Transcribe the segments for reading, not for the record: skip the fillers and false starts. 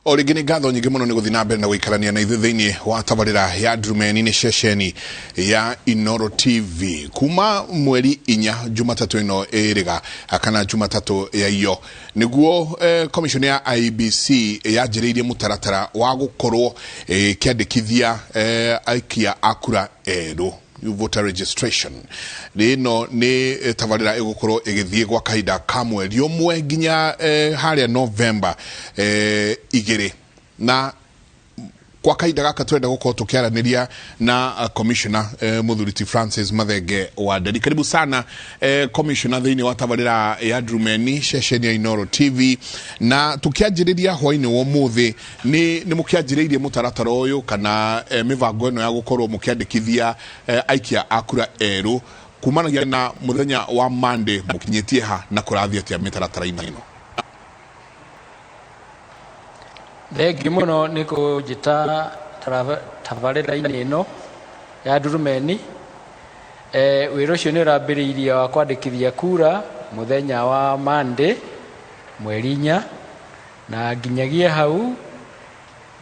O rĩngĩ nĩ ngatho nyingĩ mũno nĩ gũthiĩ na mbere na gũikarania na ithuĩ thĩinĩ wa tabarĩra ya Ndurumeni nĩ ceceni ya Inooro TV kuma mweri 4 Jumatatũ ĩno ĩrĩga kana Jumatatũ ya iyo nĩguo commission ya IEBC yanjĩrĩirie mũtaratara wa gũkorwo ĩkĩandĩkithia aikia a kura erũ, new voter registration. Ĩno nĩ tabarĩra ĩgũkorwo ĩgĩthiĩ gwa kahinda ka mweri ũmwe nginya harĩa November 2, na kwa kahinda gaka twenda gũkorwo tũkĩaranĩria na commissioner mũthuri ti Francis Mathenge wa Nderi. Karibu sana commissioner thĩinĩ wa tabarĩra ya Ndurumeni ceceni ya Inooro TV. Na tũkĩanjĩrĩria hwainĩ wa ũmũthĩ, nĩ mũkĩanjĩrĩirie mũtaratara ũyũ kana mĩbango ĩno ya gũkorwo mũkĩandĩkithia aikia a kura erũ kumanagia na mũthenya wa Monday, mũkinyĩtie ha na kũrathiĩ atĩa mĩtaratara-inĩ ĩno? Thengiũ mũno nĩ kũnjĩta tabarĩra-inĩ ĩno ya Ndurumeni. Wĩra ũcio nĩ ũrambĩrĩirie wa kwandĩkithia kura mũthenya wa Monday mweri 4, na nginyagia hau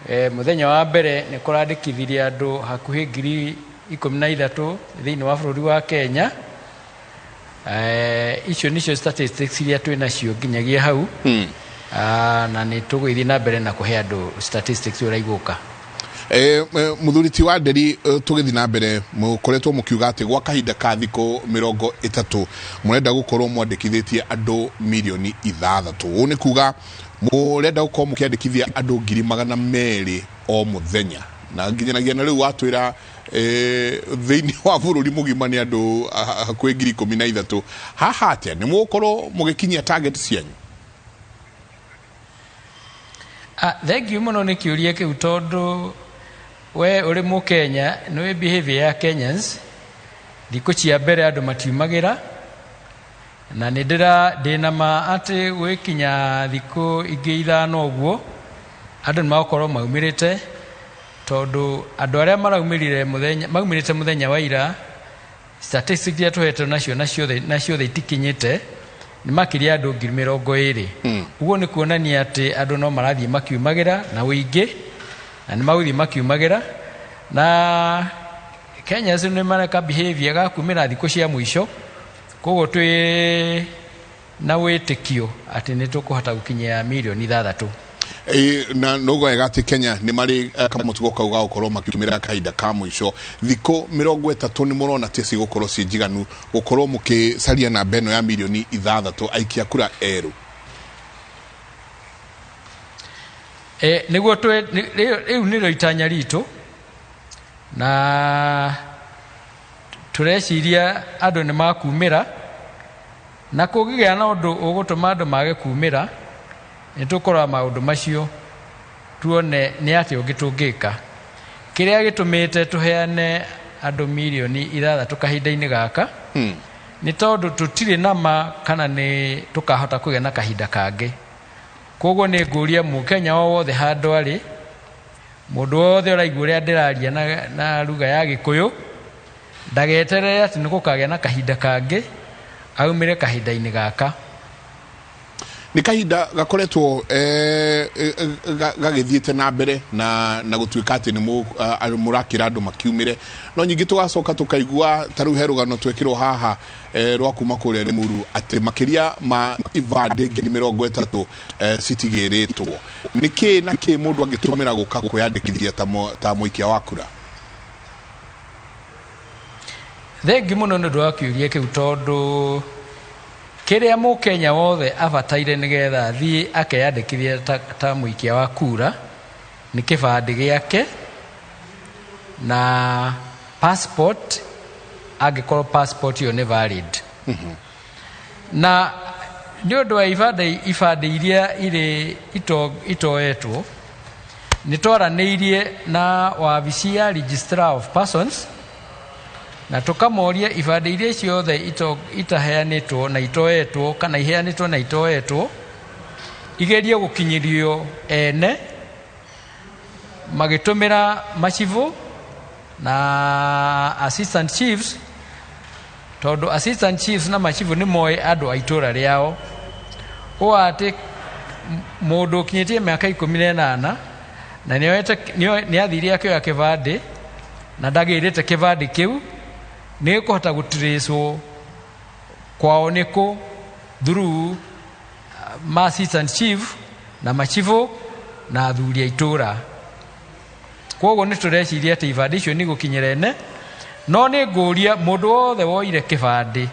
mũthenya wa mbere nĩ kũrandĩkithirie andũ hakuhĩ 13,000 thĩinĩ wa bũrũri wa Kenya. Icio nĩcio statistics iria twĩ nacio nginyagia hau. Na nĩ tũgũgĩthiĩ na mbere na kũhe andũ statistics ũrĩa igũka. Mũthuri ti wa Nderi, tũgĩthiĩ na mbere, mũkoretwo mũkiuga atĩ gwa kahinda ka thikũ 30 mũrenda gũkorwo mwandĩkithĩtie andũ mirioni 6. Ũũ nĩ kuga mũrenda gũkorwo mũkĩandĩkithia andũ 200,000 o mũthenya, na nginyanagia na rĩu watwĩra thĩinĩ wa bũrũri mũgima nĩ andũ hakuhĩ 13,000. Haha atĩa nĩ mũgũkorwo mũgĩkinyia target cianyu? Thengiũ mũno nĩ kĩũria kĩu, tondũ we ũrĩ mũkenya nĩ behavior ya Kenyans thikũ cia mbere andũ matiumagĩra, na nĩ ndĩra ndĩna ma atĩ gwĩkinya thikũ ingĩ 5 ũguo andũ nĩ magũkorwo maumĩrĩte, tondũ andũ arĩa maraumĩrire mũthenya maumĩrĩte mũthenya wa ira, statistics iria tũhetwo nacio na ciothe itikinyĩte, nĩ makĩria andũ 20,000. Ũguo nĩ kuonania atĩ andũ no marathiĩ makiumagĩra na ũingĩ, na nĩ magũthiĩ makiumagĩra, na Kenyans nĩ mareka behavior ga kumĩra thikũ cia mũico, koguo twĩ na wĩtĩkio atĩ nĩ tũkũhota gũkinyia mirioni 6. Na no wega atĩ Kenya nĩ marĩ kamũtugo kau ga gũkorwo makiumĩra kahinda ka mũico. Thikũ 30 nĩ mũrona atĩ cigũkorwo ciĩ njiganu gũkorwo mũkĩcaria namba ĩno ya mirioni 6 aikia kura erũ? Nĩguo rĩu nĩrĩo itanya ritũ, na tũreciria andũ nĩ makumĩra, na kũngĩgĩa na ũndũ ũgũtũma andũ mage kumĩra, nĩ tũkũrora maũndũ macio tuone nĩ atĩa ũngĩ tũngĩka. Kĩrĩa gĩtũmĩte tũheane andũ mirioni 6 kahinda-inĩ gaka nĩ tondũ tũtirĩ na ma kana nĩ tũkahota kũgĩa na kahinda kangĩ. Koguo nĩ ngũria mũkenya o wothe handũ arĩ, mũndũ wothe ũraigua ũrĩa ndĩraria na lugha ya Gĩkũyũ, ndageterere atĩ nĩ gũkagĩa na kahinda kangĩ, aumĩre kahinda-inĩ gaka. Nĩ kahinda gakoretwo gagĩthiĩte na mbere na gũtuĩka atĩ nĩ mũrakĩra andũ makiumĩre, no nyingĩ tũgacoka tũkaigua ta rĩu he rũgano twekĩrwo haha rwa kuma kũrĩa Limuru atĩ makĩria ma ibandĩ 30,000 citigĩrĩtwo. Nĩ kĩ na kĩ mũndũ angĩtũmĩra gũka kwĩyandĩkithia ta mũikia wa kura? Thengi mũno nĩ ũndũ wa kĩũria kĩu, tondũ kĩrĩa mũkenya wothe abataire nĩgetha athiĩ akeyandĩkithia ta mũikia wa kura nĩ kĩbandĩ gĩake na passport, angĩkorwo passport ĩyo nĩ valid. Na nĩ ũndũ wa ibandĩ iria irĩ itoetwo, nĩ twaranĩirie na wabici ya Registrar of Persons na tũkamoria ibandĩ iria ciothe itaheanĩtwo na itoetwo kana iheanĩtwo na itoetwo igerie gũkinyĩrio ene magĩtũmĩra macibũ na assistant chiefs, tondũ assistant chiefs na macibũ nĩ moĩ andũ a itũra rĩao, ũũ atĩ Mũndũ ũkinyĩtie mĩaka 18 na nĩ athire akĩoya kĩbandĩ na ndagĩrĩte kĩbandĩ kĩu, nĩ gĩkũhota gũtirĩcwo kwao nĩkũ through ma assistant chief na machifu na athuri a itũra. Koguo nĩ tũreciria atĩ ibandĩ icio nĩ igũkinyĩra ene, no nĩ ngũria mũndũ wothe woire kĩbandĩ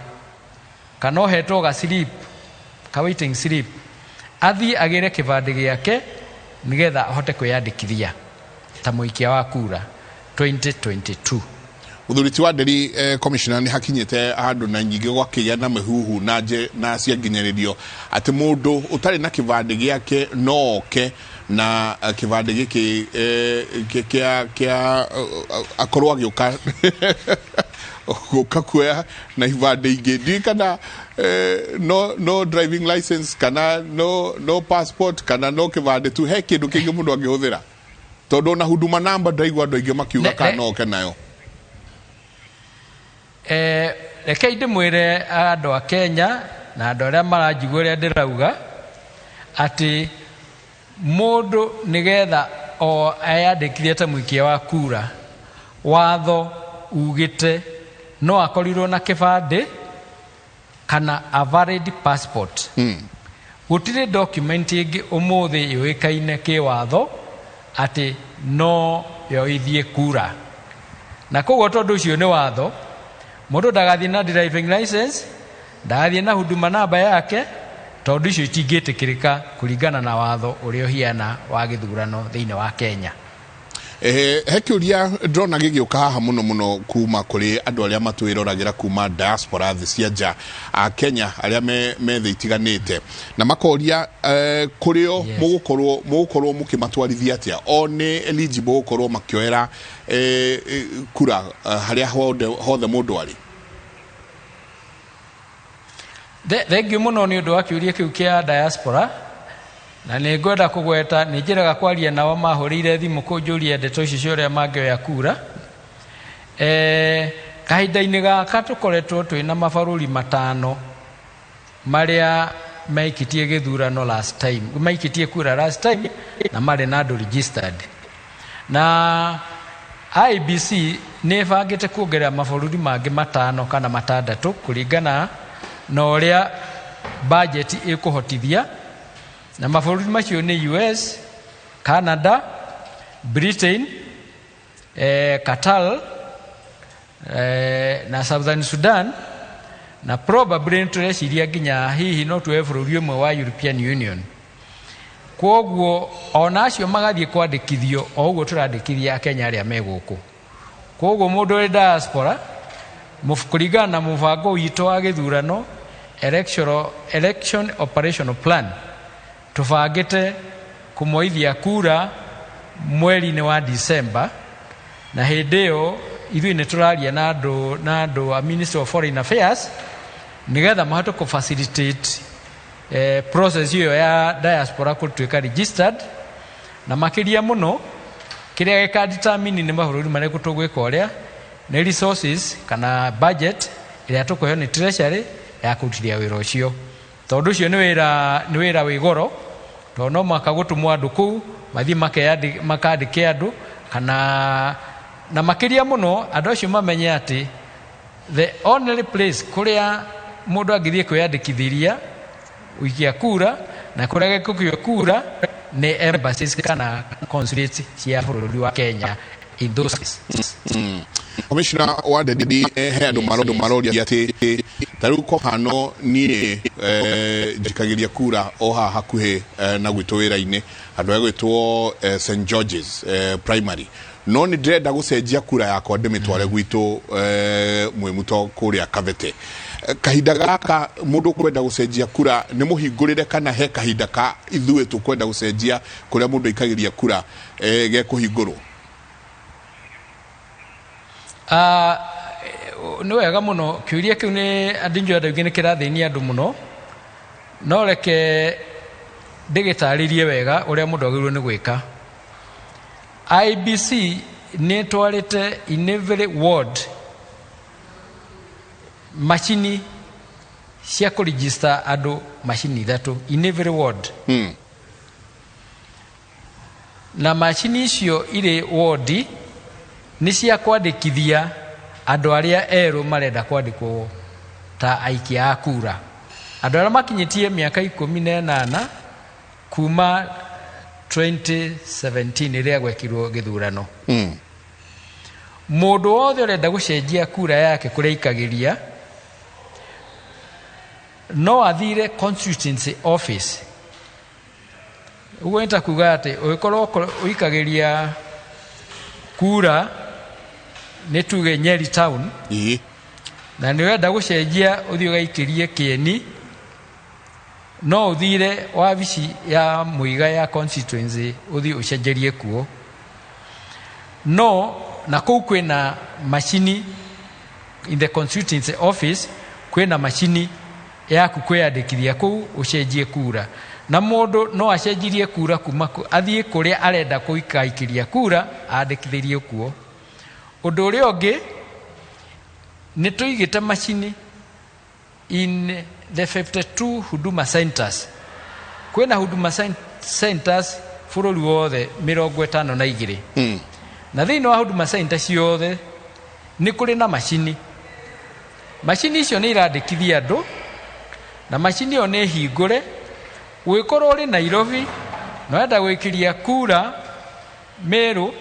kana ohetwo ga slip, ka waiting slip, athiĩ agĩre kĩbandĩ gĩake nĩgetha ahote kwĩyandĩkithia ta mũikia wa kura 2022. Muthuri ti wa Nderi, commissioner, nĩ hakinyĩte handũ na nyingĩ gwakĩgĩa na mĩhuhu na nje na cianginyĩrĩrio atĩ mũndũ ũtarĩ na kĩbandĩ gĩake no oke na kĩbandĩ gĩkĩ kĩa akorwo agĩũka gũka kuoya na ibandĩ ingĩ. Ndiũĩ kana no driving license kana no passport kana no kĩbandĩ tu, he kĩndũ kĩngĩ mũndũ angĩhũthĩra, tondũ ona Huduma Number ndaigua andũ aingĩ makiuga kana no oke nayo. Rekei ndĩmwĩre andũ a Kenya na andũ arĩa maranjigua ũrĩa ndĩrauga atĩ mũndũ nĩgetha o eyandĩkithie ta mũikia wa kura, watho ugĩte no akorirwo na kĩbandĩ kana a valid passport. Gũtirĩ document ĩngĩ ũmũthĩ yũĩkaine kĩwatho atĩ no yoithie kura, na koguo tondũ ũcio nĩ watho, mũndũ ndagathiĩ na driving license, ndagathiĩ na Huduma Number yake, tondũ icio itingĩtĩkĩrĩka kũringana na watho ũrĩa ũhiana wa gĩthurano thĩinĩ wa Kenya. He kĩũria ndĩrona gĩgĩũka haha mũno mũno kuma kũrĩ andũ arĩa matwĩroragĩra kuma diaspora, thĩ cia nja, a Kenya arĩa me thĩ itiganĩte, na makoria kũrĩo mũgũkorwo mũkĩmatwarithia atĩa o nĩ eligible gũkorwo makĩoera kura harĩa hothe mũndũ arĩ. Thengiũ mũno nĩ ũndũ wa kĩũria kĩu kĩa diaspora, na nĩ ngwenda kũgweta nĩ njĩraga kwaria nao, mahũrĩire thimũ kũnjũria ndeto icio cia ũrĩa mangĩoya kura. Kahinda-inĩ gaka tũkoretwo twĩna mabũrũri 5 marĩa maikitie gĩthurano last time, maikitie kura last time na marĩ na andũ registered, na IEBC nĩ ĩbangĩte kuongerera mabũrũri mangĩ 5 kana 6 kũringana na ũrĩa budget ĩkũhotithia, na mabũrũri macio nĩ US, Canada, Britain, Qatar, na Southern Sudan, na probably nĩ tũreciria nginya hihi no tuoe bũrũri ũmwe wa European Union. Kwoguo ona acio magathiĩ kwandĩkithio o ũguo tũrandĩkithia Akenya arĩa me gũkũ. Kwoguo mũndũ ũrĩ diaspora, kũringana na mũbango witũ wa gĩthurano, election operational plan, tũbangĩte kũmoithia kura mweri-inĩ wa December, na hĩndĩ ĩyo ithuĩ nĩ tũraria na andũ a Ministry of Foreign Affairs nĩgetha mahote kũ facilitate process ĩyo ya diaspora gũtuĩka registered, na makĩria mũno kĩrĩa gĩka determine nĩ mabũrũri marĩkũ tũgwĩka ũrĩa nĩ resources kana budget ĩrĩa tũkũheo nĩ Treasury ya kũrutithia wĩra ũcio, tondũ ũcio nĩ wĩra wĩ goro, tondũ no mũhaka gũtũmwo andũ kũu mathiĩ makandĩke andũ kana, na makĩria mũno andũ acio mamenye atĩ the only place kũrĩa mũndũ angĩthiĩ kwĩyandĩkithĩria gũikia kura na kũrĩa gĩkũkio kura nĩ embassies kana consulates cia bũrũri wa Kenya in those cases. Commissioner wa Nderi, he andũ maroria atĩ ta rĩu kwa hano niĩ njikagĩria kura o haha hakuhĩ na gwitũ wĩra-inĩ, handũ hegwĩtwo St George's Primary, no nĩ ndĩrenda gũcenjia kura yakwa ndĩmĩtware gwitũ Mwĩmuto kũrĩa Kabete. Kahinda gaka mũndũ ũkwenda gũcenjia kura nĩ mũhingũrĩre, kana he kahinda ka ithuĩ tũkwenda gũcenjia kũrĩa mũndũ aikagĩria kura gekũhingũrwo? Nĩ wega mũno kĩũria kĩu, nĩ andũ njũĩ andũ aingĩ nĩ kĩrathĩnia andũ mũno, no reke ndĩgĩtarĩrie wega ũrĩa mũndũ agĩrĩirwo nĩ gwĩka. IEBC nĩ ĩtwarĩte in every ward macini cia kũregister andũ, macini 3 in every ward. Na macini icio irĩ wodi nĩ cia kwandĩkithia andũ arĩa erũ marenda kwandĩkwo ta aikia a kura, andũ arĩa makinyĩtie mĩaka 18 kuma 2017 rĩrĩa gwekirwo gĩthurano. Mũndũ wothe ũrenda gũcenjia kura yake kũrĩa aikagĩria no athire constituency office. Ũguo nĩ ta kuga atĩ ũngĩkorwo ũikagĩria kura nĩ tuge Nyeri town, na nĩ ũrenda gũcenjia ũthiĩ ũgaikĩrie Kĩeni, no ũthire wabici ya mũiga ya constituency ũthiĩ ũcenjerie kuo. No na kũu kwĩna macini, in the constituency office kwĩna macini yaku kwĩyandĩkithia kũu ũcenjie kura. Na mũndũ no acenjirie kura kuma athiĩ kũrĩa arenda gũikaikĩria kura andĩkithĩrie kuo. Ũndũ ũrĩa ũngĩ nĩ tũigĩte macini in the 52 Huduma centers. Kwĩna Huduma centers bũrũri wothe 52. Na thĩinĩ wa Huduma center ciothe nĩ kũrĩ na macini. Macini icio nĩ irandĩkithia andũ, na macini ĩyo nĩ hingũre. Ũngĩkorwo ũrĩ Nairobi na ũrenda gwĩkĩria kura Meru,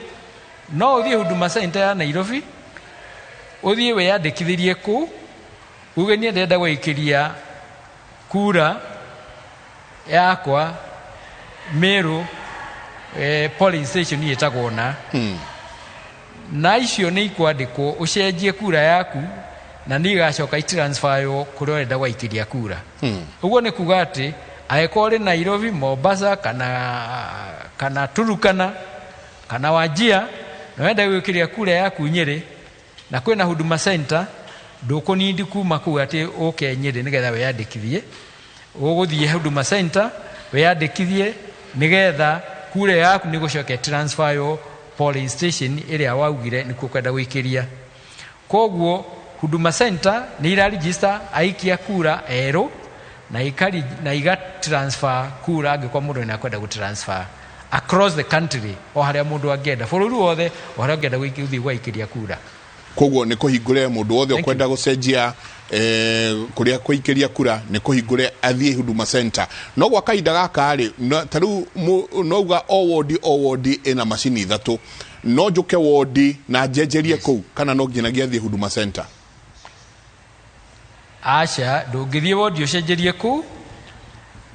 no ũthiĩ Huduma center ya Nairobi, ũthiĩ wĩyandĩkithĩrie kũu, uge niĩ ndĩrenda gwĩkĩria kura yakwa Meru, polling station ĩtagwo na na icio nĩ ikwandĩkwo ũcenjie kura yaku, na nĩ igacoka itransferwo kũrĩa ũrenda gwaikĩria kura. Ũguo nĩ kuga atĩ angĩkorwo ũrĩ Nairobi, Mombasa kana Turukana kana Wajir na ũrenda gwĩkĩria kura yaku Nyĩrĩ na kwĩna Huduma center, ndũkũnindi kuma kũu atĩ ũke Nyĩrĩ nĩgetha wĩyandĩkithie. Ũgũthiĩ Huduma center wĩyandĩkithie nĩgetha kura yaku nĩ gũcoka transferwo polling station ĩrĩa waugire nĩkuo kwenda gwĩkĩria. Koguo Huduma center nĩ ira register aikia kura erũ na iga transfer kura angĩkorwo mũndũ nĩ akwenda gũ transfer across the country, o harĩa mũndũ angĩenda, bũrũri wothe, o harĩa ũngĩenda gũthiĩ gwaikĩria kura. Koguo nĩ kũhingũre mũndũ wothe ũkwenda gũcenjia kũrĩa kũikĩria kura, nĩ kũhingũre athiĩ Huduma center. No gwa kahinda gaka rĩ, ta rĩu nouga o wodi o wodi ĩna macini 3, no njũke wodi na njenjerie kũu kana no nginyagia thiĩ Huduma center? Aca, ndũngĩthiĩ wodi ũcenjerie kũu.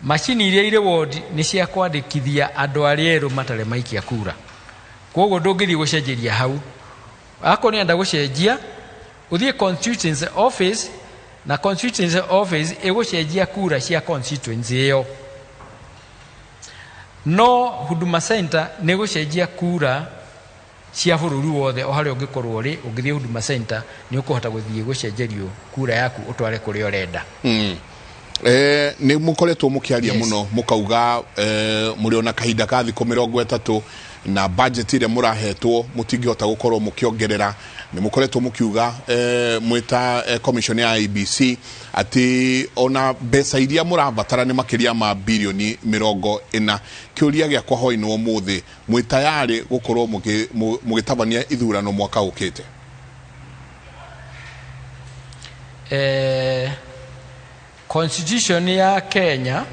Macini iria irĩ wodi nĩ cia kwandĩkithia andũ arĩa erũ matarĩ maikia kura, koguo ndũngĩthiĩ gũcenjeria hau. Akorwo nĩ enda gũcenjia, ũthiĩ constituency office, na constituency office ĩgũcenjia kura cia constituency ĩyo. No Huduma center nĩ gũcenjia kura cia bũrũri wothe, o harĩa ũngĩkorwo ũrĩ, ũngĩthiĩ Huduma center nĩ ũkũhota gũthiĩ gũcenjerio kura yaku ũtware kũrĩa ũrenda. Nĩ mũkoretwo mũkĩaria mũno mũkauga mũrĩ ona kahinda ka thikũ 30 na budget ĩrĩa mũrahetwo mũtingĩhota gũkorwo mũkĩongerera. Nĩ mũkoretwo mũkiuga mwĩta commission ya IEBC atĩ ona mbeca iria mũrabatara nĩ makĩria ma birioni 40. Kĩũria gĩakwa hwaĩ-inĩ wa ũmũthĩ, mwĩ tayarĩ gũkorwo mũgĩtabania ithurano mwaka ũkĩte? Constitution ya Kenya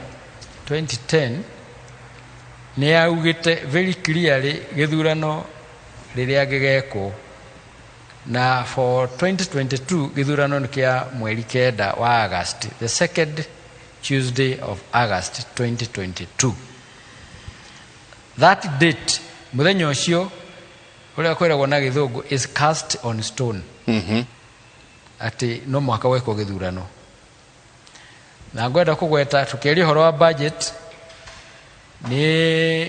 2010 nĩ yaugĩte very clearly gĩthurano rĩrĩa gĩgekwo, na for 2022 gĩthurano nĩ kĩa mweri 9 wa August, the second Tuesday of August 2022. That date, mũthenya ũcio, ũrĩa kwĩragwo na gĩthũngũ is cast on stone, atĩ no mũhaka gwekwo gĩthurano. Na ngwenda kũgweta tũkĩaria ũhoro wa budget, nĩ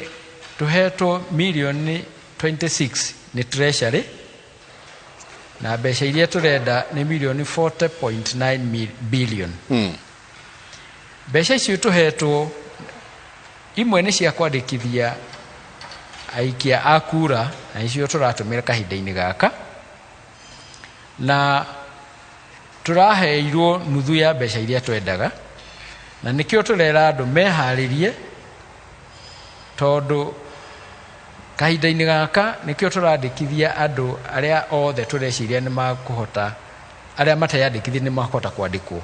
tũhetwo mirioni 26 nĩ treasury, na mbeca iria tũrenda nĩ mirioni 40.9 billion. Mbeca icio tũhetwo imwe nĩ cia kwandĩkithia aikia a kura, na nĩcio tũratũmĩra kahinda-inĩ gaka, na tũraheirwo nuthu ya mbeca iria twendaga, na nĩkĩo tũrera andũ meharĩrie, tondũ Kahinda-inĩ gaka nĩkĩo tũrandĩkithia andũ arĩa othe tũreciria nĩ makũhota, arĩa mateyandĩkithia nĩ makũhota kwandĩkwo.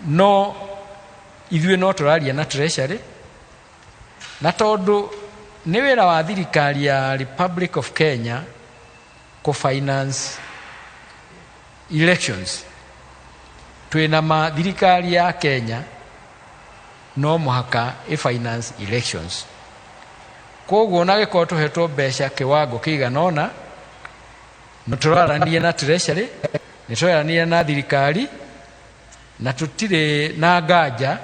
No ithuĩ no tũraria na Treasury, na tondũ nĩ wĩra wa thirikari ya Republic of Kenya kũ finance elections, twĩna ma thirikari ya Kenya no mũhaka ĩ finance elections. Koguo ona gĩkorwo tũhetwo mbeca kĩwango kĩigana ũna, no tũrarania na Treasury, nĩ tũrarania na thirikari, na tũtirĩ na nganja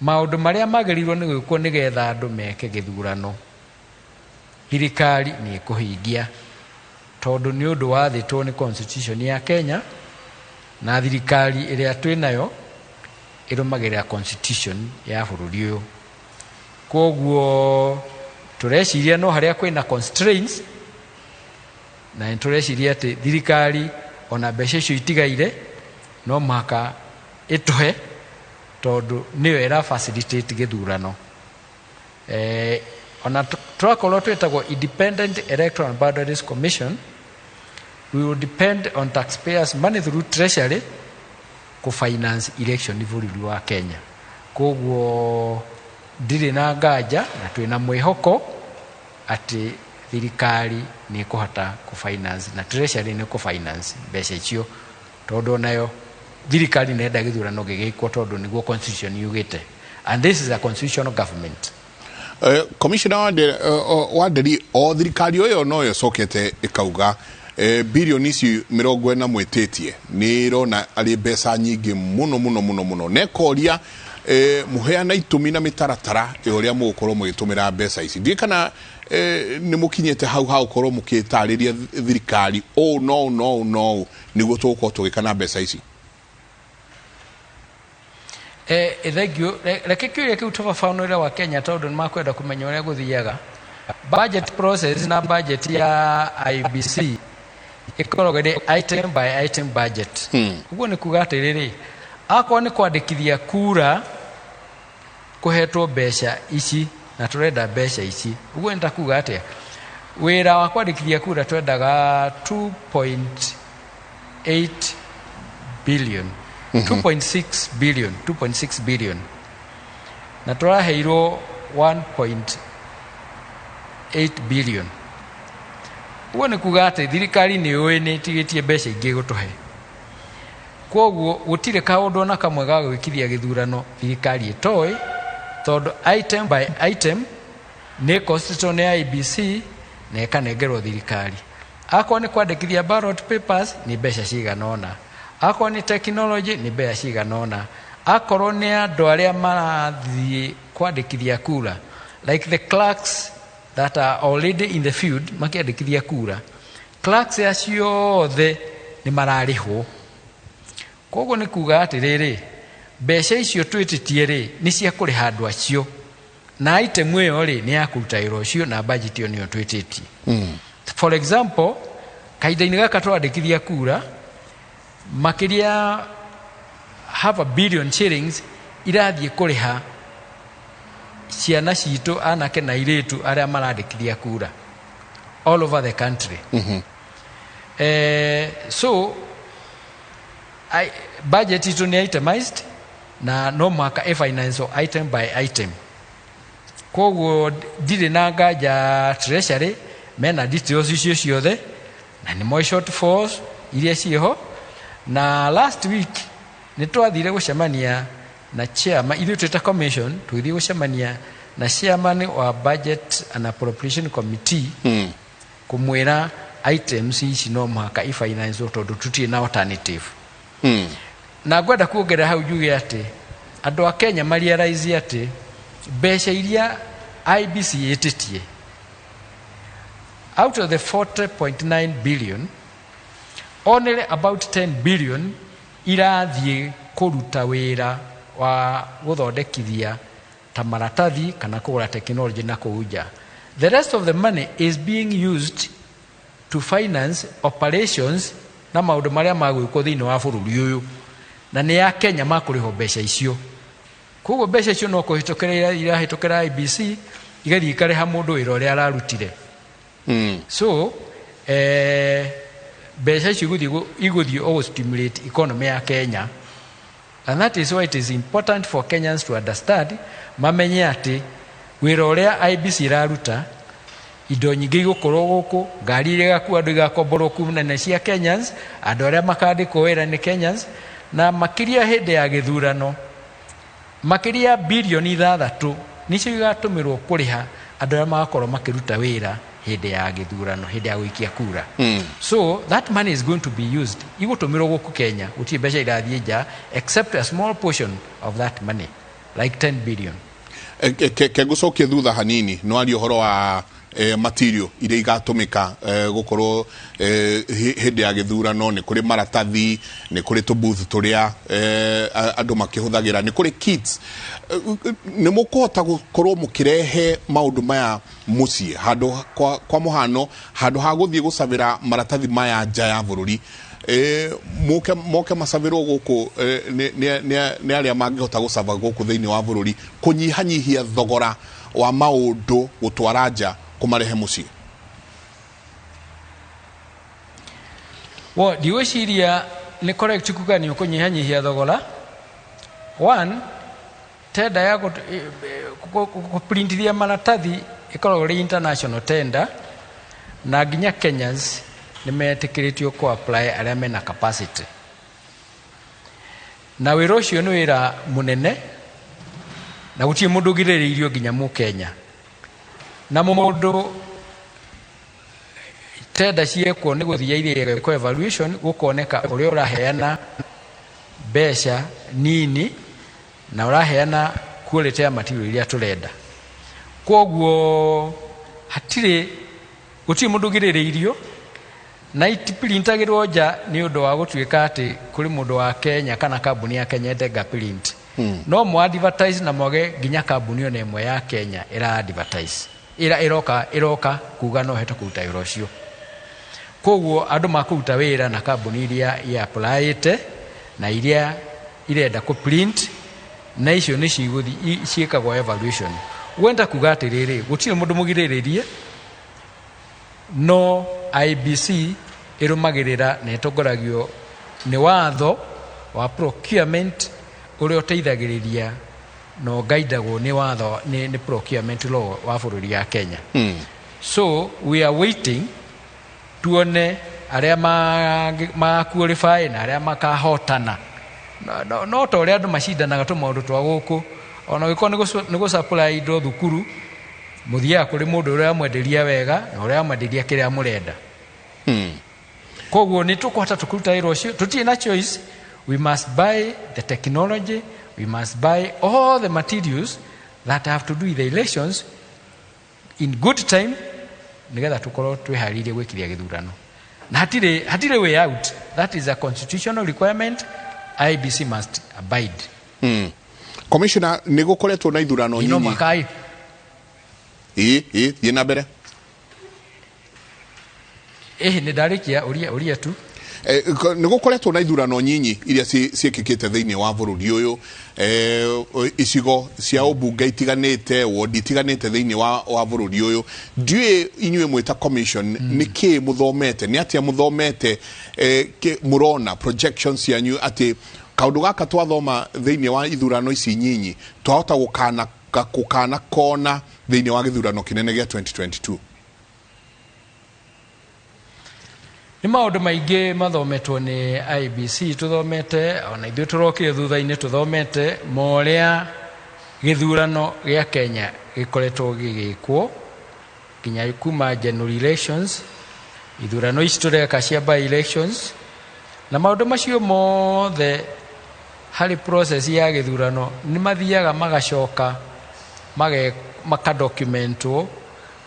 maũndũ marĩa magĩrĩirwo nĩ gwĩkwo nĩgetha andũ meke gĩthurano, thirikari nĩ ĩkũhingia, tondũ nĩ ũndũ wathĩtwo nĩ constitution ya Kenya, na thirikari ĩrĩa twĩnayo ĩrũmagĩrĩra constitution ya bũrũri ũyũ. Koguo tũreciria no harĩa kwĩna constraints, na nĩ tũreciria atĩ thirikari ona mbeca icio itigaire no mũhaka ĩtũhe, tondũ nĩyo ĩra facilitate gĩthurano. Ona twakorwo twĩtagwo Independent Electoral Boundaries Commission, we will depend on taxpayers' money through Treasury kũ finance election bũrũri wa Kenya. Koguo ndirĩ na nganja na twĩna mwĩhoko atĩ thirikari nĩ ĩkũhota kũ finance na Treasury nĩ kũ finance mbeca icio, tondũ onayo thirikari nĩ enda gĩthurano gĩgĩkwo, tondũ nĩguo constitution yugĩte, and this is a constitutional government. Commissioner Wanderi, o thirikari ĩyo noyo ĩcokete ĩkauga birioni ici 40 mwĩtĩtie nĩ ĩrona arĩ mbeca nyingĩ mũno mũno mũno mũno, na ĩkoria mũheana itũmi na mĩtaratara ya ũrĩa mũgũkorwo mũgĩtũmĩra mbeca ici. Ndiĩ kana nĩ mũkinyĩte hau ha gũkorwo mũkĩtarĩria thirikari ũũ no ũũ no ũũ no ũũ nĩguo tũgũkorwo tũgĩka na mbeca ici. Thank you. Reke kĩũria kĩu tũbabanũre wa Kenya, tondũ nĩ makwenda kũmenya ũrĩa gũthiaga. Budget process na budget ya IEBC ĩkoragwo ĩrĩ item by item budget. Ũguo nĩ kuga atĩrĩrĩ, akorwo nĩ kwandĩkithia kura kũhetwo mbeca ici na tũrenda mbeca ici, ũguo nĩ ta kuga atĩa, wĩra wa kwandĩkithia kura twendaga 2.8 billion, 2.6 billion, 2.6 billion, na tũraheirwo 1.8 billion. Ũguo nĩ kuga atĩ thirikari nĩ yũĩ nĩ ĩtigĩtie mbeca ingĩ gũtũhe. Koguo gũtirĩ kaũndũ ona kamwe ga gwĩkithia gĩthurano thirikari ĩtoĩ, tondũ item by item nĩ ĩkostĩtwo nĩ IEBC na ĩkanengerwo thirikari. Akorwo nĩ kwandĩkithia ballot papers nĩ mbeca cigana ũna, akorwo nĩ technology nĩ mbeca cigana ũna, akorwo nĩ andũ arĩa marathiĩ kwandĩkithia kura, like the clerks that are already in the field makĩandĩkithia kura, clerks acio othe nĩ mararĩhwo. Koguo nĩ kuga atĩrĩrĩ, mbeca icio twĩtĩtie rĩ, nĩ cia kũrĩha andũ acio, na item ĩyo rĩ, nĩ ya kũruta wĩra ũcio, na budget ĩyo nĩyo twĩtĩtie. For example, kahinda-inĩ gaka twandĩkithia kura makĩria half a billion shillings irathiĩ kũrĩha ciana citũ, anake na airĩtu arĩa marandĩkithia kura all over the country. So budget itũ nĩ itemized na no mũhaka ĩ item by item. Koguo ndirĩ na nganja Treasury mena details icio ciothe na nĩ moĩ shortfalls iria ciĩho. Na last week nĩ twathire gũcemania na chairman, ithuĩ twĩta commission tũgĩthiĩ gũcemania na chairman wa Budget and Appropriation Committee kũmwĩra items ici no mũhaka ifinance tondũ tũtirĩ na alternative. Na ngwenda kuongerera hau njuge atĩ andũ a Kenya marealize atĩ mbeca iria IEBC ĩtĩtie, out of the 40.9 billion, only about 10 billion irathiĩ kũruta wĩra wa gũthondekithia ta maratathi kana kũgũra technology na kũu nja. The rest of the money is being used to finance operations na maũndũ marĩa magwĩkwo thĩinĩ wa bũrũri ũyũ, na nĩ ya Kenya makũrĩhwo mbeca icio. Koguo mbeca icio no kũhĩtũkĩra irahĩtũkĩra IEBC. Igathiĩ ikarĩha mũndũ wĩra ũrĩa ararutire. So mbeca icio igũthiĩ o gũ-stimulate economy ya Kenya, and that is why it is important for Kenyans to understand, mamenye atĩ wĩra ũrĩa IEBC ĩraruta, indo nyingĩ igũkorwo gũkũ, ngari iria igakua andũ igakomborwo kuma na cia Kenyans, andũ arĩa makandĩkwo wĩra nĩ Kenyans, na makĩria hĩndĩ ya gĩthurano, makĩria ya 6 birioni nĩcio igatũmĩrwo kũrĩha andũ arĩa magakorwo makĩruta wĩra hĩndĩ ya gĩthurano, hĩndĩ ya gũikia kura. So that money is going to be used, igũtũmĩrwo gũkũ Kenya. Gũtirĩ mbeca irathiĩ nja except a small portion of that money, like 10 billion. Ke ngũcokie thutha hanini, no arie ũhoro wa material iria igatũmĩka gũkorwo hĩndĩ ya gĩthurano. Nĩ kũrĩ maratathi, nĩ kũrĩ tũbooth tũrĩa andũ makĩhũthagĩra, nĩ kũrĩ kits. Nĩ mũkũhota gũkorwo mũkĩrehe maũndũ maya mũciĩ, handũ kwa mũhano, handũ ha gũthiĩ gũcabĩra maratathi maya nja ya bũrũri, moke macabĩrwo gũkũ nĩ arĩa mangĩhota gũcaba gũkũ thĩinĩ wa bũrũri, kũnyihanyihia thogora wa maũndũ gũtwara nja kũmarehe mũciĩ? Well, ndigwĩciria nĩ correct kuga nĩ ũkũnyihanyihia thogora. One, tender ya kũprintithia maratathi ĩkoragwo ĩrĩ international tender, na nginya Kenyans nĩ metĩkĩrĩtio kũ apply arĩa mena capacity, na wĩra ũcio nĩ wĩra mũnene na gũtirĩ mũndũ ũgirĩrĩirio, nginya mũkenya na mũndũ. Tender ciekwo nĩ gũthiĩ iria igekwo evaluation, gũkoneka ũrĩa ũraheana mbeca nini na ũraheana quality ya material iria tũrenda. Koguo gũtirĩ mũndũ ũgirĩrĩirio, na itiprintagĩrwo nja nĩ ũndũ wa gũtuĩka atĩ kũrĩ mũndũ wa Kenya kana kambuni ya Kenya ĩndenga print. No mo advertise na mwage nginya kambuni ona ĩmwe ya Kenya ĩra advertise ĩra ĩroka kuga no hote kũruta wĩra ũcio. Koguo andũ makũruta wĩra na kambuni iria i-applyĩte na iria irenda kũ print, na icio nĩcio igũthiĩ ciĩkagwo evaluation. Wenda kuga atĩrĩrĩ, gũtirĩ mũndũ mũgirĩrĩrie, no IEBC ĩrũmagĩrĩra na ĩtongoragio nĩ watho wa procurement ũrĩa ũteithagĩrĩria na ũgaidagwo nĩ watho nĩ procurement law wa bũrũri ya Kenya. So we are waiting tuone arĩa magaqualify na arĩa makahotana. No ta ũrĩa andũ macindanaga tũmaũndũ twa gũkũ, ona ũngĩkorwo nĩ gũ supply indo thukuru, mũthiaga kũrĩ mũndũ ũrĩa wamwenderia wega na ũrĩa wamwenderia kĩrĩa mũrenda. Koguo nĩ tũkũhota tũkũruta wĩra ũcio, tũtirĩ na choice. We must buy the technology, we must buy all the materials that have to do with the elections in good time, nigetha tũkorwo twĩharĩirie gwĩkiria gĩthurano, na hatirĩ way out. That is a constitutional requirement IEBC must abide. Commissioner, nĩ gũkoretwo na ithurano ino nyinyi. Makai. Ĩ thiĩ na mbere. Ĩhĩ, nĩ ndarĩkia, ũria tu. Nĩ gũkoretwo na ithurano nyinyi iria ciĩkĩkĩte thĩinĩ wa bũrũri ũyũ, icigo cia ũmbunge itiganĩte, wodi itiganĩte thĩinĩ wa bũrũri ũyũ. Ndiũĩ inyuĩ mwĩta commission nĩ kĩĩ mũthomete, nĩ atĩa mũthomete, mũrona projections cianyu atĩ kaũndũ gaka twathoma thĩinĩ wa ithurano ici nyinyi twahota gũkana kona thĩinĩ wa gĩthurano kĩnene gĩa 2022? Nĩ maũndũ maingĩ mathometwo nĩ IEBC, tũthomete ona ithuĩ tũrokire thutha-inĩ, tũthomete ma ũrĩa gĩthurano gĩa Kenya gĩkoretwo gĩgĩkwo nginya kuma general elections, ithurano ici tũreka cia by elections, na maũndũ macio mothe harĩ process ya gĩthurano nĩ mathiaga magacoka makadocumentwo,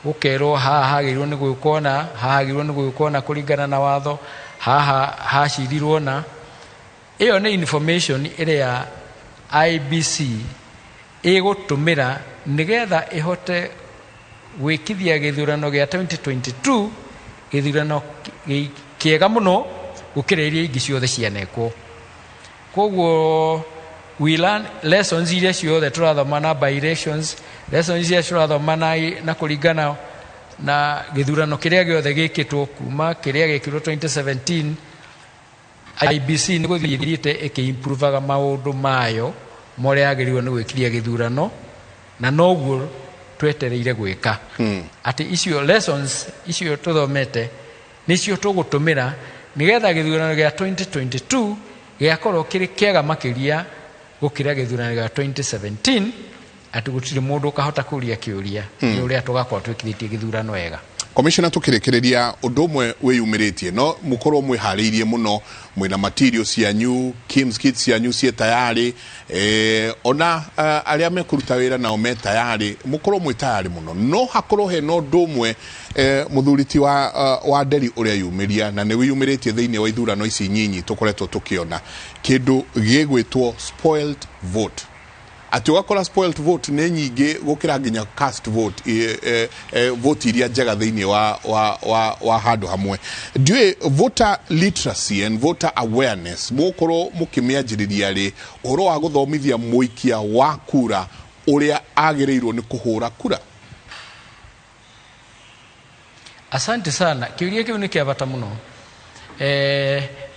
gũkerwo haha hagĩrĩirwo nĩ gwĩkwo na haha hagĩrĩirwo nĩ gwĩkwo na kũringana na watho, haha hacirirwo, na ĩyo nĩ information ĩrĩa IEBC ĩgũtũmĩra nĩgetha ĩhote gwĩkithia gĩthurano gĩa 2022 gĩthurano kĩega mũno gũkĩra iria ingĩ ciothe cianekwo. Koguo We learn lessons iria ciothe tũrathoma na by elections, lessons iria tũrathoma na kũringana na gĩthurano kĩrĩa gĩothe gĩkĩtwo kuma kĩrĩa gĩkĩrwo 2017. IEBC nĩ gũthiĩ ĩthiĩte ĩkĩ-improvaga maũndũ mayo marĩa yagĩrĩirwo nĩ gwĩkiria gĩthurano, na noguo twetereire gwĩka, atĩ icio lessons icio tũthomete nĩcio tũgũtũmĩra nĩgetha gĩthurano gĩa 2022 gĩgakorwo kĩrĩ kĩega makĩria gũkĩra gĩthurano gĩa 2017, atĩ gũtirĩ mũndũ ũkahota kũria kĩũria nĩ ũrĩa tũgakorwo twĩkithĩtie gĩthurano wega. Commissioner, tukĩrĩkĩrĩria, ũndũ ũmwe wĩyumĩrĩtie, no mũkorwo mwĩharĩirie mũno, mwĩna material cianyu, KIEMS kits cianyu ciĩ tayarĩ, ona arĩa mekũruta wĩra nao me tayarĩ, mũkorwo mwĩ tayarĩ mũno. No hakorwo hena ũndũ ũmwe, mũthuri ti wa Nderi, ũrĩa yumĩria na nĩ wĩyumĩrĩtie thĩinĩ wa ithurano ici nyinyi tũkoretwo tũkĩona kĩndũ gĩgwĩtwo spoiled vote, atĩ ũgakora spoiled vote nĩ nyingĩ gũkĩra nginya cast vote, vote iria njega thĩinĩ wa handũ hamwe. Ndiũĩ voter literacy and voter awareness mũgũkorwo mũkĩmĩanjĩrĩria rĩ, ũhoro wa gũthomithia mũikia wa kura ũrĩa agĩrĩirwo nĩ kũhũra kura? Asante sana, kĩũria kĩu nĩ kĩa bata mũno.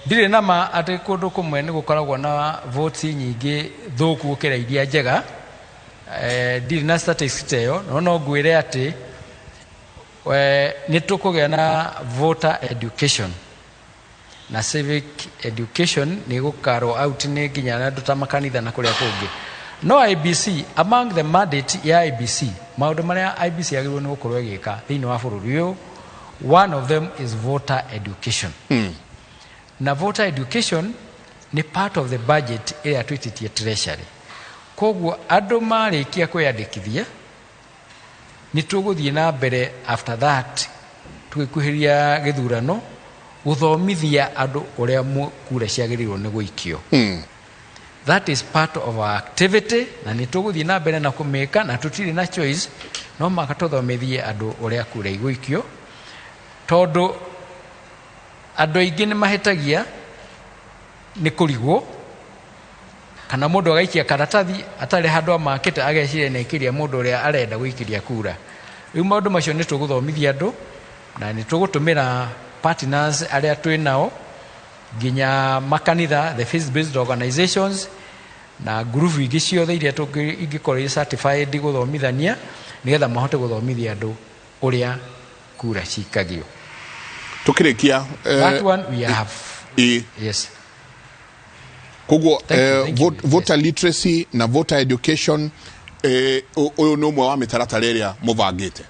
Ndirĩ na ma atĩ kũndũ kũmwe nĩ gũkoragwo na votes nyingĩ thũku gũkĩra iria njega. Ndirĩ na statistics ta ĩyo, no no ngwĩre atĩ nĩ tũkũgĩa na voter education na civic education, nĩ gũkarwo out nĩ nginya na andũ ta makanitha na kũrĩa kũngĩ. No IEBC, among the mandate ya IEBC, maũndũ marĩa IEBC yagĩrĩirwo nĩ gũkorwo ĩgĩka thĩinĩ wa bũrũri ũyũ, one of them is voter education. Na voter education nĩ part of the budget ĩrĩa twĩtĩtie Treasury. Koguo andũ marĩkia kwĩyandĩkithia, nĩ tũgũthiĩ na mbere after that, tũgĩkuhĩrĩria gĩthurano, gũthomithia andũ ũrĩa kura ciagĩrĩirwo nĩ gũikio. That is part of our activity, na nĩ tũgũthiĩ na mbere na kũmĩka, na tũtirĩ na choice, no maka tũthomithie andũ ũrĩa kura igũikio, tondũ andũ aingĩ nĩ mahĩtagia nĩ kũrigwo, kana mũndũ agaikia karatathi atarĩ handũ amakĩte, ageciria nĩ aikĩria mũndũ ũrĩa arenda gũikĩria kura. Rĩu maũndũ macio nĩ tũgũthomithia andũ, na nĩ tũgũtũmĩra partners arĩa twĩ nao, nginya makanitha, the faith based organizations na ngurubu ingĩ ciothe iria ingĩkorwo irĩ certified gũthomithania, nĩgetha mahote gũthomithia andũ ũrĩa kura cikagio. Tukĩrĩkia, That one we have. Yes. Koguo Thank you, thank you. Voter literacy na voter education, ũyũ nĩ ũmwe wa mĩtaratara ĩrĩa mũbangĩte.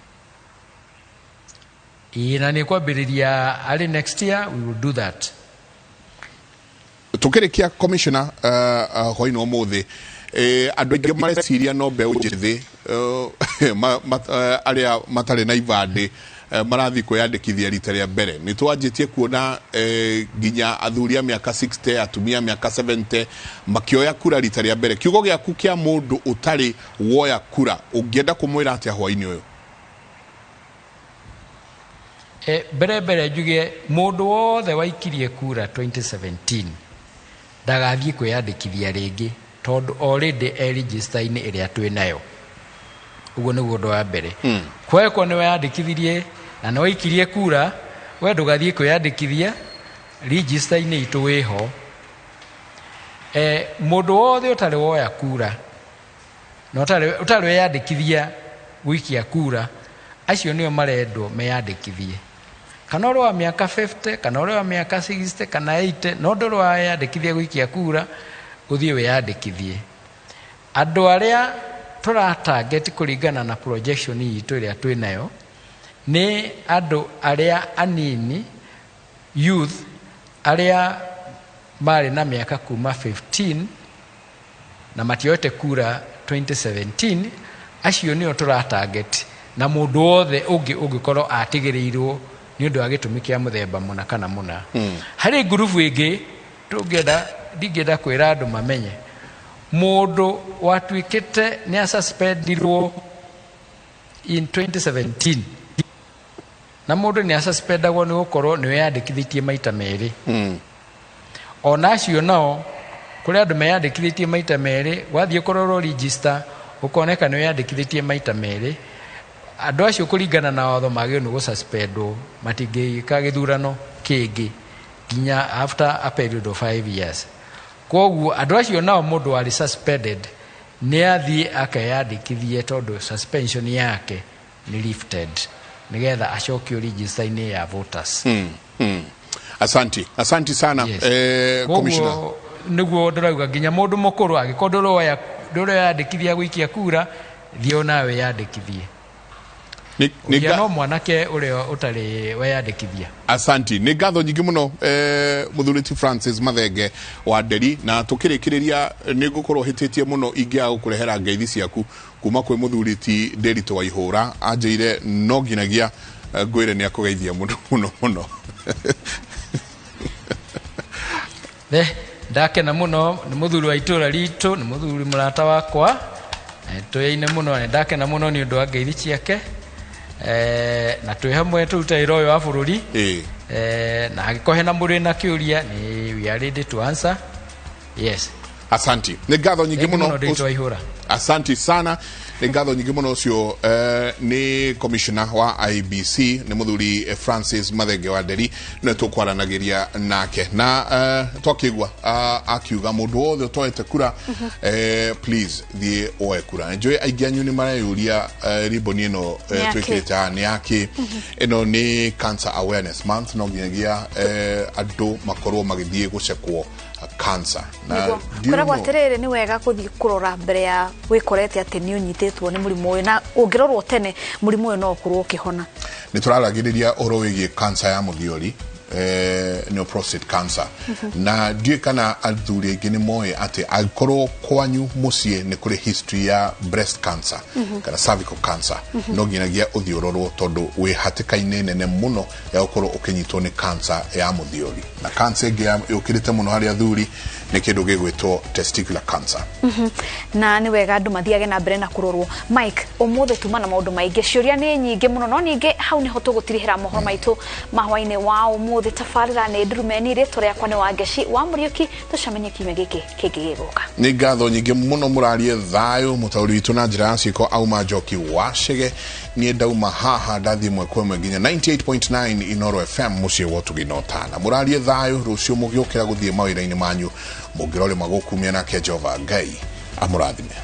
Ĩĩ, na nĩ kwambĩrĩria early next year we will do that. Tukĩrĩkia, commissioner, hwainĩ wa ũmũthĩ, andũ aingĩ mareciria no mbeũ njĩthĩ, arĩa matarĩ na ibandĩ, marathiĩ kwĩyandĩkithia rita rĩa mbere. Nĩ twanjĩtie kuona nginya athuri a mĩaka 60, atumia a mĩaka 70 makĩoya kura rita rĩa mbere. Kiugo gĩaku kĩa mũndũ ũtarĩ woya kura, ũngĩenda kũmwĩra atĩa hwainĩ ũyũ? Mbere mbere njuge mũndũ wothe waikirie kura 2017 ndagathiĩ kwĩyandĩkithia rĩngĩ, tondũ already e register-inĩ ĩrĩa twĩ nayo. Ũguo nĩguo ũndũ wa mbere. Kwekwo nĩ weyandĩkithirie na nĩ waikirie kura, we ndũgathiĩ kwĩyandĩkithia, register-inĩ itũ wĩho. Mũndũ wothe ũtarĩ woya kura na ũtarĩ weyandĩkithia gũikia kura, acio nĩo marendwo meyandĩkithie, kana ũrĩ wa mĩaka 50, kana ũrĩ wa mĩaka 60 kana 80, no ndũrĩ weyandĩkithia gũikia kura, ũthiĩ wĩyandĩkithie. Andũ arĩa tũratarget kũringana na projection itũ ĩrĩa twĩ nayo nĩ andũ arĩa anini, youth, arĩa marĩ na mĩaka kuma 15 na matioete kura 2017. Acio nĩo tũratarget, na mũndũ wothe ũngĩ ũngĩkorwo atigĩrĩirwo nĩ ũndũ wa gĩtũmi kĩa mũthemba mũna kana mũna. Harĩ ngurubu ĩngĩ tũngĩenda, ndingĩenda kwĩra andũ mamenye, mũndũ watuĩkĩte nĩ asuspendirwo in 2017, na mũndũ nĩ asuspendagwo nĩ gũkorwo nĩ weyandĩkithĩtie maita merĩ. Ona acio nao Kũrĩ andũ meyandĩkithĩtie maita merĩ, wathiĩ kũrorwo register ũkoneka nĩ weyandĩkithĩtie maita merĩ. Andũ acio kũringana na watho magĩrĩirwo nĩ gũsuspendwo, matingĩka gĩthurano kĩngĩ nginya after a period of 5 years. Koguo andũ acio nao mũndũ warĩ suspended nĩ athiĩ akeyandĩkithie, tondũ suspension yake nĩ lifted, nĩgetha acokio register-inĩ ya voters. Asanti, asanti sana. Yes. Commissioner. Koguo nĩguo ndĩrauga nginya mũndũ mũkũrũ, angĩkorwo ndũreyandĩkithia gũikia kura, thiĩ onawe wĩyandĩkithie. Nĩ Ũgĩa no mwanake ũrĩa ũtarĩ weyandĩkithia. Asanti, nĩ ngatho nyingĩ mũno, mũthuri Francis Mathenge wa Nderi. Na tũkĩrĩkĩrĩria, nĩ ngũkorwo hĩtĩtie mũno ingĩaga gũkũrehera ngeithi ciaku kuma kwĩ mũthuri ti Nderitu wa Ihũra. Anjĩire no nginyagia ngwĩre nĩ akũgeithia mũno mũno mũno. Ndakena mũno, nĩ mũthuri wa itũra ritũ, nĩ mũthuri mũrata wakwa. Tũyaine mũno, na ndakena mũno nĩ ũndũ wa ngeithi ciake. Na twĩ hamwe tũrute wĩra ũyũ wa bũrũri. Na angĩkorwo hena mũndũ wĩna kĩũria, nĩ we are ready to answer. Yes. Asanti, nĩ ngatho nyingĩ Thank you mũno. Mũno, Nderitu wa Ihũra. Asanti sana, nĩ ngatho nyingĩ mũno. Ũcio nĩ commissioner wa IEBC, nĩ mũthuri Francis Mathenge wa Nderi, nĩwe tũkwaranagĩria nake na twakĩigua akiuga mũndũ wothe ũtoete kura, please thiĩ woe kura. Njũĩ aingĩ anyu nĩ mareyũria ribbon ĩno Nĩ yakĩ? Twĩkĩrĩte haha nĩ yake. Ĩno nĩ Cancer Awareness Month, no nginyagia andũ makorwo magĩthiĩ gũcekwo cancer na Nĩguo. ndiũĩ Kwĩragwo atĩrĩrĩ, nĩ wega gũthiĩ kũrora mbere ya wĩkorete atĩ nĩ ũnyitĩtwo nĩ mũrimũ ũyũ, na ũngĩrorwo tene mũrimũ ũyũ no ũkorwo ũkĩhona. Nĩ tũraragĩrĩria ũhoro wĩgiĩ cancer ya mũthiori, nĩyo prostate cancer, na ndiũĩ kana athuri aingĩ nĩ moĩ atĩ angĩkorwo kwanyu mũciĩ nĩ kũrĩ history ya breast cancer kana cervical cancer, no nginyagia ũthiĩ ũrorwo, tondũ wĩ hatĩka-inĩ nene mũno ya gũkorwo ũkĩnyitwo nĩ cancer ya mũthiori. Na cancer ĩngĩ yũkĩrĩte mũno harĩ athuri nĩ kĩndũ gĩgwĩtwo testicular cancer. Na nĩ wega andũ mathiage na mbere na kũrorwo. Mike, ũmũthĩ tuma na maũndũ maingĩ, ciũria nĩ nyingĩ mũno, no ningĩ hau nĩho tũgũtirihĩra mohoro maitũ ma hwaĩ-inĩ wa ũmũthĩ. Tabarĩra nĩ Ndurumeni, rĩtwa rĩakwa nĩ Wangeci wa Mũriũki. Tũcemanie kiumia gĩkĩ kĩngĩ gĩgũka. Nĩ ngatho nyingĩ mũno, mũrarie thayũ. Mũtaũri witũ na njĩra ya ciĩko auma Njoki wa Cege. Niĩ ndauma haha ndathiĩ ĩmwe kwa ĩmwe nginya 98.9 Inoro FM, mũciĩ wa ũtugi na ũtana. Mũrarie thayũ. Rũciũ mũgĩũkĩra gũthiĩ mawĩra-inĩ manyu, mũngĩrorĩma gũkumia nake Jehova Ngai amũrathime.